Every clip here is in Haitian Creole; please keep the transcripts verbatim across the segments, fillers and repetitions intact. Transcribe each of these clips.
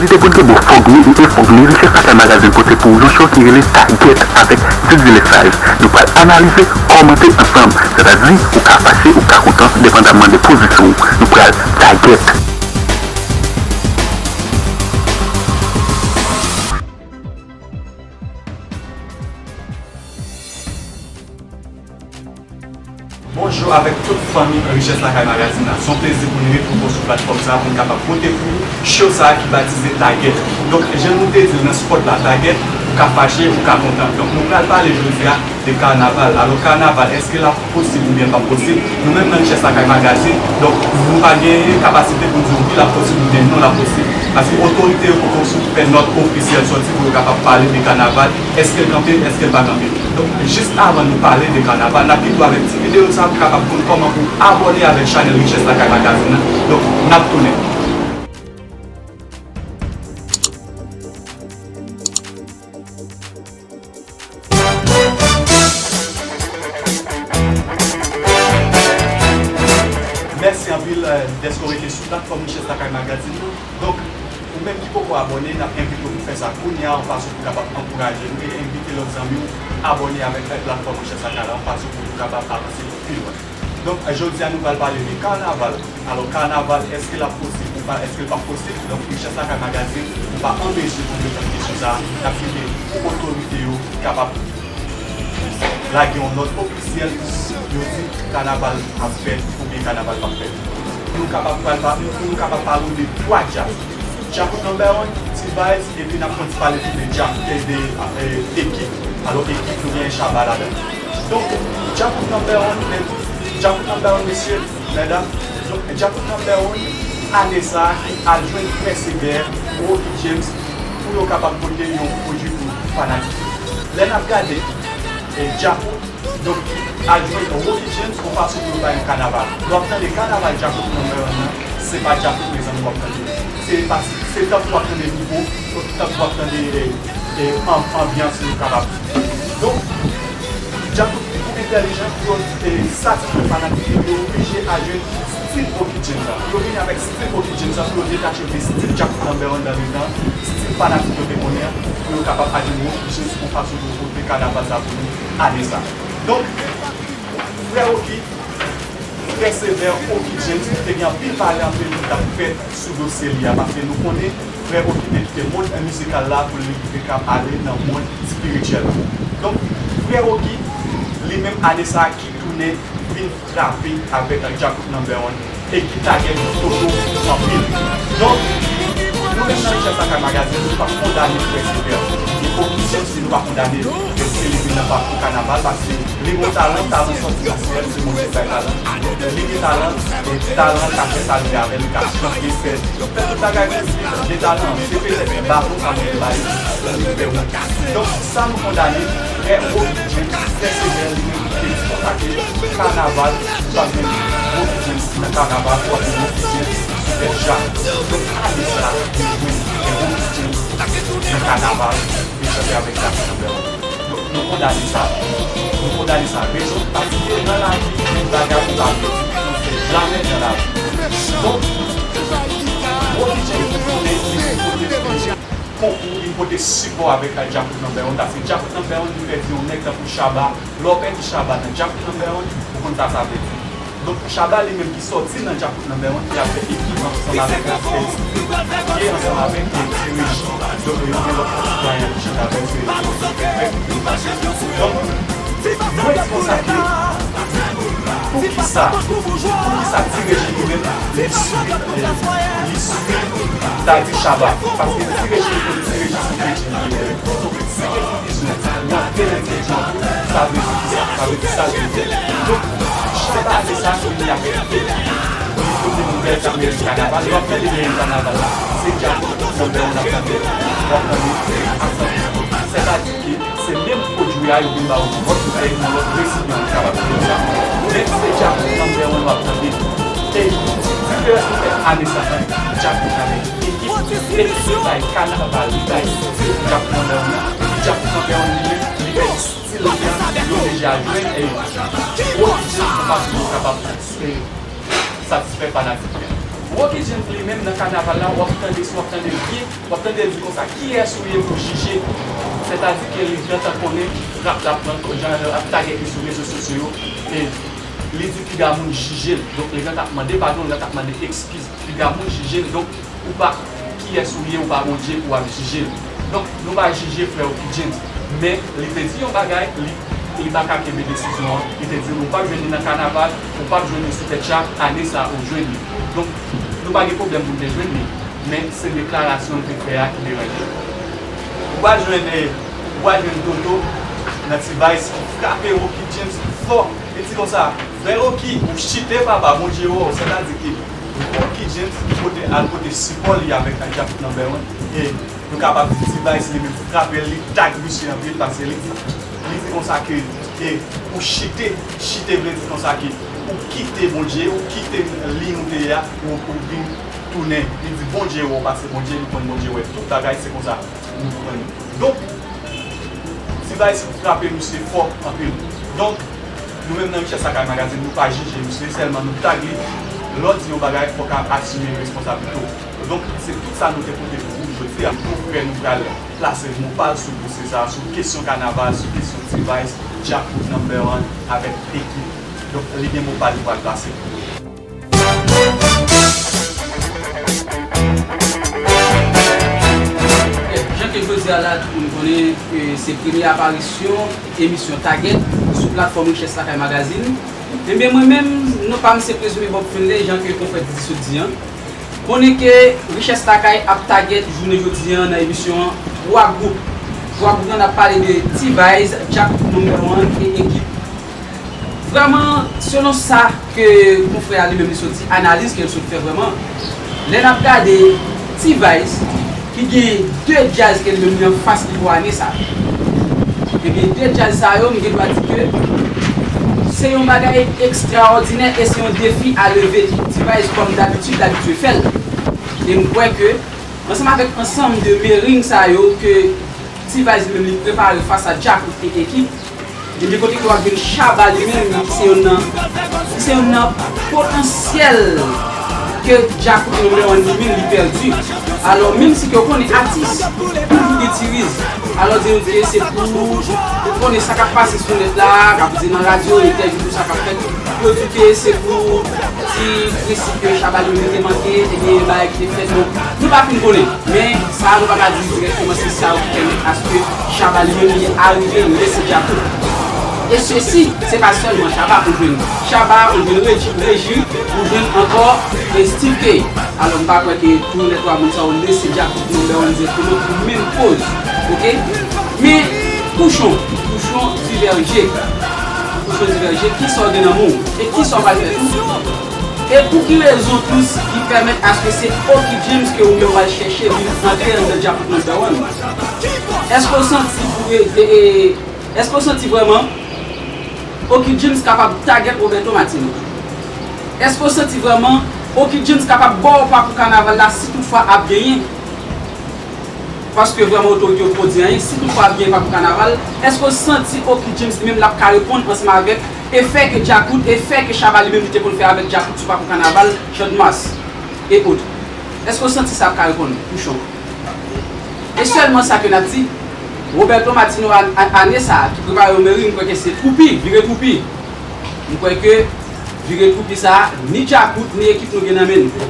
Li te konn kenbe w fòk li e fòk li. Richès Lakay Magazine pote pou ou yon show ki rele Tagèt avèk Didi Lesage. Nou pral analize, kòmante ansanm. Sètadi, ou ka fache, ou ka kontan, depandamman de pozisyon w. Nou pral tagèt. Bonjou avèk tout fanmi Richès Lakay Magazine la. Se yon plezi pou n retwouve w sou platfòm sa a pou n kapab pote pou ou show sa a ki batize Tagèt. Donk, jan nou te di l nan spòt la, tagèt, ou ka fache, ou ka kontan. Donk, nou pral pale jodi a de kanaval. Alò, kanaval, èske l ap posib oubyen l p ap posib? Nou menm nan Richès Lakay Magazine, donk, nou pa gen kapasite pou di w wi, l ap posib oubyen non, l ap posib. Paske otorite yo poko sot fè nòt ofisyèl sòti pou yo kapab pale de kanaval. Èske l kanpe? Èske l pa kanpe? Donk, jis avan nou pale de kanaval, n ap kite w avèk ti videyo sa a pou w kapab konn kòman pou w abòne avèk chanèl Richès Lakay Magazine nan. Donk, n ap tounen. Mèsi anpil, eh, dèske w rete sou platfòm Richès Lakay Magazine nan. Donk, ou menm ki poko abòne, n ap envite w pou fè sa kounye a, yon fason pou w kapab ankouraje nou e envite lòt zanmi w abòne avèk, eh, platfòm Richès Lakay la, yon fason pou nou kapab avanse pi lwen. Donk, jodi a, nou pral pale de kanaval. Alò, kanaval, èske l ap posib ou pa, èske l p ap posib? Donk, Richès Lakay Magazine, nou pa an mezi pou n reponn kesyon sa a. N ap kite pou otorite yo kapab lage yon nòt ofisyèl, yo di kanaval ap fèt oubyen kanaval p ap fèt. Pou nou kapab pral pa-, pou nou kapab pale w de twa djaz. Djakout Number One, T-Vice, epi n ap konn pale tou de dja-, de, de, eh, ekip. Alò, ekip, nou gen Shabba ladan. Donk, Djakout Number One, men, Djakout Number One, mesye, medam, donk, Djakout Number One, ane sa a, ki al jwenn Frè Sevè, Rocky James, pou yo kapab pote yon pwodui pou fanatik yo. Lè n ap gade, e, Djakout, donk, al jwenn Rocky James, yon fason pou yo bay yon kanaval. Lè w ap tande kanaval Djakout Number One nan, se pa Djakout, mezanmi, w ap tande. Se pa, se tankou w ap tande Nouvo, tankou w ap tande, e, e, anb-, anbyans nou kapab di. Donk, Djakout pou entèlijan, pou yo, e, satisfè fanatik yo, yo oblije al jwenn stil Rocky James la. Pou yo vini avèk stil Rocky James la, pou yo detache yo de stil Djakout Number One nan letan, stil fanatik yo te konnen an, pou yo kapab al jwenn Rocky James yon fason pou yo pote kanaval sa pou nou ane sa. Donk, Frè Rocky, Frè Sevè, Rocky James, te gen anpil pale, anpil lit k ap fèt sou dosye li a, paske nou konnen Frè Rocky te kite mond mizikal la pou li te ka ale nan mond espirityèl la. Donk, Frè Rocky, li menm ane sa a ki tounen vin frape avèk Djakout Number One e ki tage Toto anpil. Donk, nou menm nan Richès Lakay Magazine, nou pa kondane Frè Sevè. Ni Rocky James, nou pa kondane, e, Kelly Queen nan pakou kanaval, paske li gen talan, talan sòti nan syèl, se Bondye ki bay talan. Li gen talan, e, talan ka fè sa l vle avè l, li ka chante, fè, fè tout bagay li gen talan, se petèt baton sa Bondye ba li, li fè wout. Donk, sa nou kondane, Frè Rocky James, Frè Sevè, li menm, li te di konsa ke kanaval, ou p ap jwenn Rocky James nan kanaval, ou ap jwenn Rocky James sou tèt Djakout. Donk, ane sa, nou jwenn Rocky James nan kanaval, li chante avèk Djakout Number One. Nou, nou kondane sa. Nou kondane sa. Rezon, paske nan lavi, tout bagay ou pa vle di, ou fè jamè nan lavi. Donk, Rocky James, li, li, li pote konkou, li pote sipò avèk Djakout Number One, paske Djakout Number One, li pèdi yon nèg tankou Shabba. Lè w pèdi Shabba nan Djakout Number One, ou konn sa sa vle di. Donk, Shabba li menm ki sòti nan Djakout Number One, ki al fè ekip ansanm avèk Rocky James, ki ansanm avèk, e, Ti Reji. Donk, yo gen lòt sitwayen ki chante avèk, e, Rocky James. Donk, mwen di konsa ke, poukisa, poukisa Ti Reji li menm, li swiv, e, li swiv, sa di Shabba? Paske Ti Reji, Ti Reji se kretyen li ye. Donk, si te gen vizyon, y ap veye vizyon tou, sa vle di kisa? Sa vle di sa l te fè. Donk, Shabba se sa ki vini avèk li pote nouvèl k ap mennen kanaval. Yo ap tande dèyè kanaval la, se Djakout Number One ap tande, w ap tande Asanm. Sètadi ke se menm pwodui a, yo vin ba w yon lòt boutèy, yon lòt resipyan, nou kapab di konsa. Men se Djakout Number One w ap tande. E diferans ki fèt ane sa a, Djakout avèk ekip, ekip li bay kanaval, li bay stil Djakout Number One nan. Djakout Number One li menm, li pèdi stil li an, li oblije al jwenn, e, Rocky James pou kapab, pou kapab, e, satisfè fanatik li an. Rocky James li menm nan kanaval la, w ap tande, si w ap tande l byen, w ap tande l di konsa, "Kiyès ou ye pou jije?" Sètadi ke li gentan konnen rap la pran, jan l ap tagèt li sou rezo sosyo yo, e li di piga moun jije l. Donk, li gentan ap mande padon, li gentan ap mande ekskiz. Piga moun jije l. Donk, ou pa, kiyès ou ye, ou pa Bondye pou w ap jije l. Donk, nou pa jije frè Rocky James. Men, li te di yon bagay, li, li pa ka kenbe desizyon an. Li te di, ou p ap jwenn li nan kanaval, ou p ap jwenn li sou tèt cha, ane sa a ou jwenn li. Donk, nou pa gen pwoblèm pou n te jwenn li. Men, se deklarasyon l te fè a ki deranje m. Ou pral jwenn, eh, ou pral jwenn Toto nan T-Vice ki frape Rocky James fò. Li di konsa, "Frè Rocky, ou chite papa, Bondye wè w." Sètadi ke Rocky James ki pote, al pote sipò li avèk Djakout Number One. E nou kapab di T-Vice li menm frape l, li tag misye anpil paske li di, li di konsa ke, e, ou chite, chite vle di konsa ke ou kite Bondye, ou kite liy ou te ye a, ou, ou vin tounen. Li di Bondye wè w paske Bondye, li konn Bondye wè tout bagay, se konsa nou konprann. Donk, T-Vice frape misye fò anpil. Donk, nou menm nan Richès Lakay Magazine, nou pa jije misye, sèlman nou tag li. Lè w di yon bagay, fòk w asime responsabilite w. Donk, se tout sa nou te pote pou ou jodi a. Pou frè nou pral plase mo pa l sou dosye sa, sou kesyon kanaval, sou kesyon T-Vice, Djakout Number One avèk ekip. Donk, li gen mo pa l li pral plase pou ou. Jan ke jodi a la, tout moun konnen ke se premye aparisyon emisyon Tagèt sou platfòm Richès Lakay Magazine. Ebyen, mwen menm, non pa m se Prezime Bob Finlay, jan ke konfrè Didi sot di an. Konnen ke Richès Lakay ap tagèt jounen jodi an nan emisyon an twa gwoup. Twa gwoup lan, n ap pale de T-Vice, Djakout Number One e Ekip. Vrèman, selon sa ke konfrè a li menm li sot di, analiz ke l sot fè vrèman, lè n ap gade T-Vice, ki gen de djaz ke li menm li anfas li pou ane sa. Ebyen, de djaz sa yo, m gen dwa di ke se yon bagay ekstraòdinè e se yon defi a leve. T-Vice, kòm dabitid, l abitye fè l. E m kwè ke, ansanm avèk ansanm de mering sa yo ke T-Vice li menm li prepare fas a Djakout e Ekip, ebyen, kote ke w ap jwenn Shabba li menm, ki se yonn nan, ki se yonn nan potansyèl ke Djakout Number One li menm li pèdi. Alò, menm si ke w konnen atis, toujou gen ti riz. Alò, di nou ke se pou ou konnen sa k ap pase sou nèt la, k ap di nan radyo, entèvyou, tout sa k ap fèt. Yo di ke se pou ti prensip ke Shabba li menm li te manke, ebyen, bagay ki te fèt. Bon, nou pa fin konnen. Men, sa a, nou pa ka di dirèkteman se sa yo ki pèmèt aske Shabba li menm li arive lese Djakout. E sesi, se pa sèlman Shabba ou jwenn. Shabba, ou jwenn Reji, Reji, ou jwenn ankò, e, Steve K. Alò, m pa kwè ke tou lè twa moun sa yo lese Djakout Number One dirèkteman pou menm koz. Oke? Men, Pouchon, Pouchon divèje. Pouchon divèje, kisa w gen nan men w? E kisa w pral fè tou? E pou ki rezon plis ki pèmèt aske se Oky James ke ou menm w al chèche vin antre anndan Djakout Number One? Èske w santi pou e, e, e, èske w santi vrèman Oky James kapab tagèt Roberto Martino? Èske w santi vrèman Oky James kapab ba w pa pou kanaval la si toutfwa ap genyen? Paske vrèman otorite yo poko di anyen. Si toutfwa ap gen pa pou kanaval, èske w santi Oky James li menm l ap ka reponn ansanm avèk efè ke Djakout, efè ke Shabba li menm li te konn fè avèk Djakout sou pa pou kanaval, Chandmas e ot? Èske w santi sa ap ka reponn, Pouchon? E sèlman sa ke n ap di, Roberto Martino a, a, ane sa a, ki prepare yon meri, m kwè ke se twoupi, vire twoupi. M kwè ke vire twoupi sa a, ni Djakout, ni Ekip nou gen nan men nou.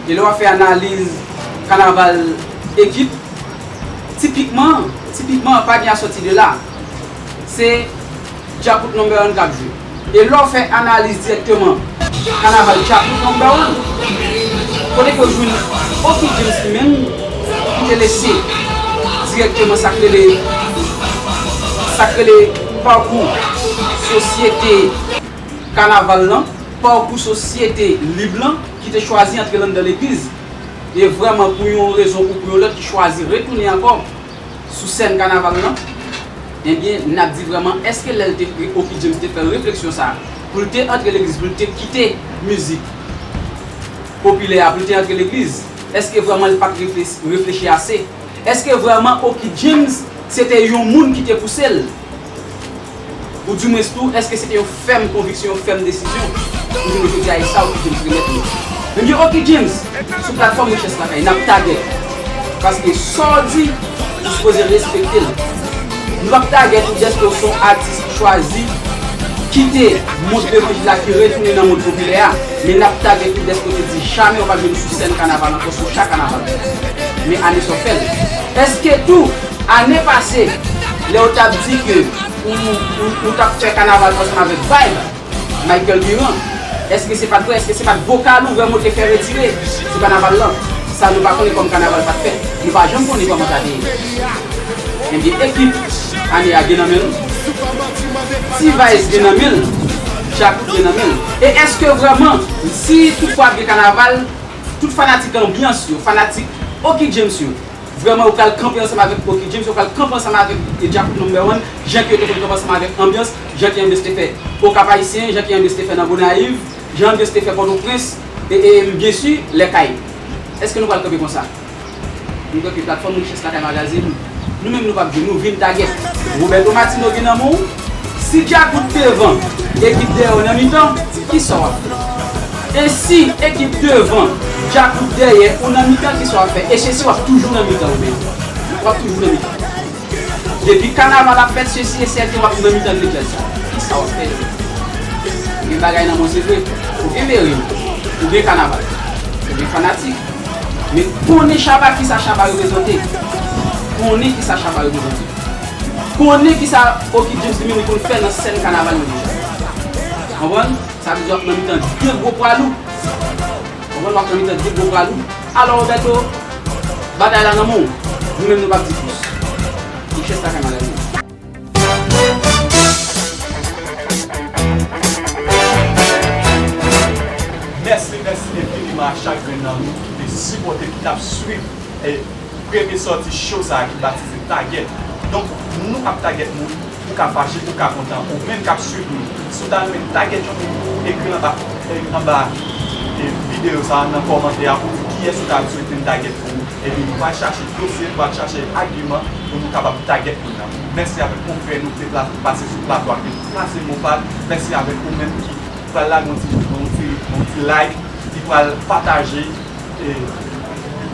E lè w ap fè analiz kanaval Ekip, tipikman, tipikman, pa gen a sòti de la. Se Djakout Number One k ap jwe. E lè w fè analiz dirèkteman kanaval Djakout Number One, kote ke w jwenn Oky James li menm ki te lese dirèkteman sa k rele, sa k rele pakou sosyete kanaval lan, pakou sosyete lib lan, ki te chwazi antre l anndan legliz, e vrèman pou yon rezon ou pou yon lòt ki chwazi retounen ankò sou sèn kanaval lan, ebyen, n ap di vrèman, èske lè l te, Oky James te fè refleksyon sa a, pou l te antre legliz, pou l te kite mizik popilè a, pou l te antre legliz, èske vrèman l pa t refle-, reflechi ase? Èske vrèman Oky James se te yon moun ki te pouse l? Oudimwens tou, èske se te yon fèm konviksyon, yon fèm desizyon? Pou jounen jodi a, e sa Oky James remèt nou. Ebyen, Oky James, sou platfòm Richès Lakay, n ap tagèt. Paske sa w di, ou sipoze respekte l. Nou p ap tagèt ou dèske w se yon atis ki chwazi kite mond levanjil la, ki retounen nan mond popilè a. Men n ap tagèt ou dèske w te di jamè w p ap jwenn sou sèn kanaval ankò, sou cha kanaval. Men ane sa w fè l. Èske tou, ane pase, lè w t ap di ke ou, ou, ou t ap fè kanaval ansanm avèk Vibe, Michael Durand, èske se pa t vre? Èske se pa t vokal ou vrèman w te fè retire sou kanaval lan? Sa nou pa konnen kòm kanaval pa t fèt. Nou pa janm konnen kòman sa te ye. Ebyen, ekip ane a gen nan men nou. T-Vice gen nan men l. Djakout gen nan men l. E èske vrèman, si toutfwa ap gen kanaval, tout fanatik anbyans yo, fanatik Oky James yo, vrèman, yo pral kanpe ansanm avèk Oky James, yo pral kanpe ansanm avèk, e, Djakout Number One, jan ke yo te konn kanpe ansanm avèk Anbyans, jan ke Anbyans te fè Okap Ayisyen, jan ke Anbyans te fè nan Gonayiv, jan Anbyans te fè Pòtoprens, e, e, m byen si, Lèkay. Èske nou pral kanpe konsa? Nou kanpe platfòm Richès Lakay Magazine. Nou menm nou p ap jwe, nou vin tagèt. Roberto Martino gen nan men w. Si Djakout devan, ekip dèyè w nan mitan, kisa w ap fè? E si ekip devan, Djakout dèyè ou nan mitan, kisa w ap fè? E se si w ap toujou nan mitan ou menm. W ap toujou nan mitan. Depi kanaval ap fèt, sesi e sèten, w ap nan mitan de djaz sa. Kisa w ap fè? Ou gen bagay nan men w, se vre. Ou gen meri, ou gen kanaval, ou gen fanatik. Men konnen Shabba, kisa Shabba reprezante. Konnen kisa Shabba reprezante. Konnen kisa Oky James li menm li konn fè nan sèn kanaval yo deja. Konprann? Sa vle di w ap nan mitan de gwo pwa lou. Konprann? W ap nan mitan de gwo pwa lou. Alò, Roberto, batay la nan men w. Nou menm nou p ap di plis. Richès Lakay Magazine. Mèsi, mèsi enfiniman a chak grenn nan nou ki te sipòte, ki t ap swiv, e, premye sòti cho sa a ki batize Tagèt. Donk, nou ap tagèt moun, ou ka fache, ou ka kontan, ou menm k ap swiv nou. Si w ta renmen tagèt yon moun, ekri anba, e, anba, e, videyo sa a, nan kòmantè a, pou di kiyès ou ta swete n tagèt pou ou. Epi nou pral chache dosye, nou pral chache agiman pou nou kapab tagèt moun nan. Mèsi avèk konfrè nou ki te pla- pase sou plato a, ki te plase mo pa l. Mèsi avèk ou menm ki pral lage yon ti, yon ti, yon ti like, ki pral pataje, e,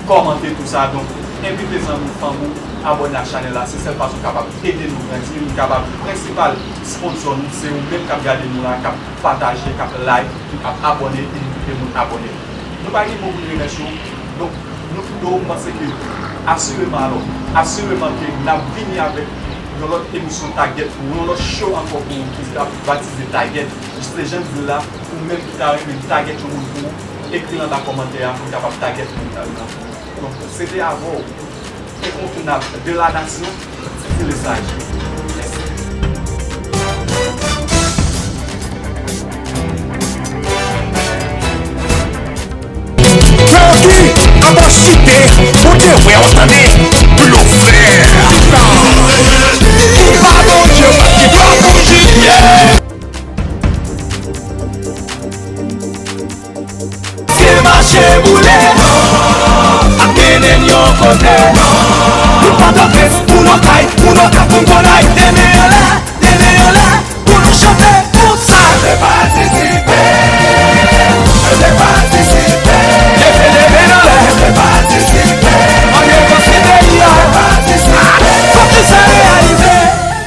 kòmante tou sa. Donk, envite zanmi w, fanmi w, abòne ak chanèl la. Se sèl fason w kapab ede nou grandi. Nou kapab, prensipal sponsò nou, se ou menm k ap gade nou la, k ap pataje, k ap like, k ap abòne, e envite moun abòne. Nou pa gen mo pou n remèsye w. Donk, nou kite w, m panse ke asireman, alò, asireman ke n ap vini avèk yon lòt emisyon Tagèt pou ou, yon lòt show ankò pou ou ki ap batize Tagèt. Jis jan m di l la, ou menm ki ta renmen tagèt yon moun pou ou, ekri l anba kòmantè a pou n kapab tagèt moun nan pou ou. Donk, se te avè w, enkontounab de la nasyon, Titi Lesage. Mèsi. Kanbi, anbòchite, ou te wè w tande, blofè.